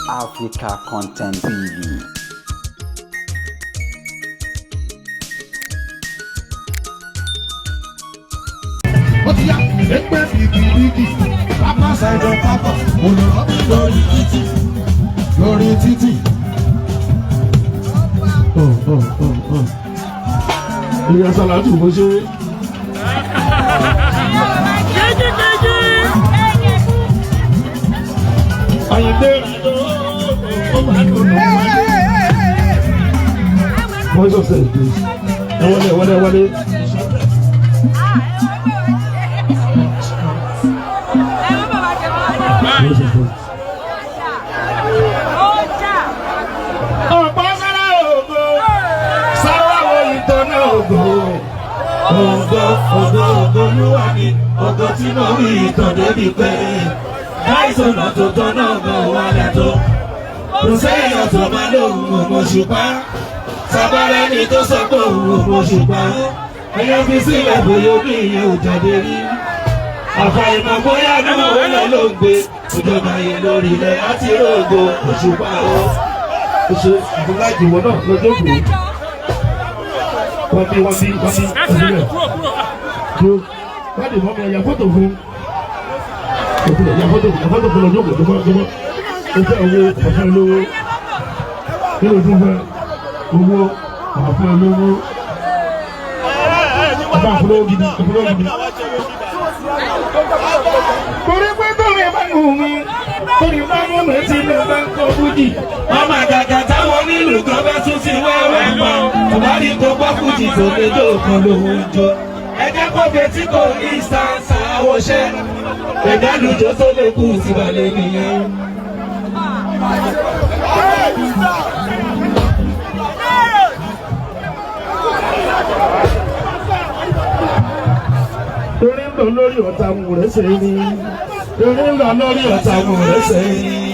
Africa Content TV. Ó ti yá ẹgbẹ́ bìbìrìgì pápá ṣàìdọ̀ pápá olùrọ̀ mi lórí títì lórí títì. Ìyá Sàlátù mo ṣe. Àyìndé ó máa ń lò wọlé. Voice of sense, please. Ẹ wọlé, wọlé, wọlé. Voice of sense. Ọ̀pọ̀ sára ògo, sára wo ìtọ́nà ògo. Ògo, ògo, ògo olúwa ni ògo tí mo rí ìtàn débi pé láìsọ̀nà tó tọ́nà gan wà lẹ́tọ́. Kò sẹ́yìn tó máa lóhùn òmòṣùpá. Sábàrẹ́ ni tó sọ pé òun òmòṣùpá. Ẹyẹ fi sílẹ̀ bóyá omi ìyẹn ò jáde rí. Àfàìmọ̀ bóyá náà ó lọ ló ń gbé. Ìjọba yẹn lórí ilẹ̀ láti rògo òṣùpá o. Ó ṣe ìfúnláìkì ìwọ náà lọ́jọ́ òkú. Wọ́n bí, wọ́n bí, wọ́n bí ọ̀sílẹ̀. Tó láti mọ́ mi ẹ̀yà fọ́tò fún. Òkúlẹ̀ ya fọ́tò, ya fọ́tò fún lọ́jọ́ òkú tó bọ́ tó bọ́. Ó fẹ́ owó, ọ̀fẹ́ lówó. Kí ló tún fẹ́? Owó, ọ̀fẹ́ lówó. Ọba àfọlọ́wọ́ gidi, àfọlọ́wọ́ gidi. Torí pé tóri bá ń hù mí, torí bá ń hù mí tí mi bá ń kọ́ fújì. Ọmọ àgàgà táwọn onílù kan bá tún ti wẹ́wẹ́ pa. Ọ̀bárí tó gbọ́ fújì tó lè jó kan lòun ń jó. Ẹ jẹ́ kó fetí kò ní sáńsá àwọ̀ṣẹ́. Ẹ̀dá lùjọ́ tó lè kú sí balẹ̀ nìyẹn. Torí ń lọ lórí ọ̀tá mú rẹ̀ ṣe ni. Torí ń lọ lórí ọ̀tá mú rẹ̀ ṣe ni.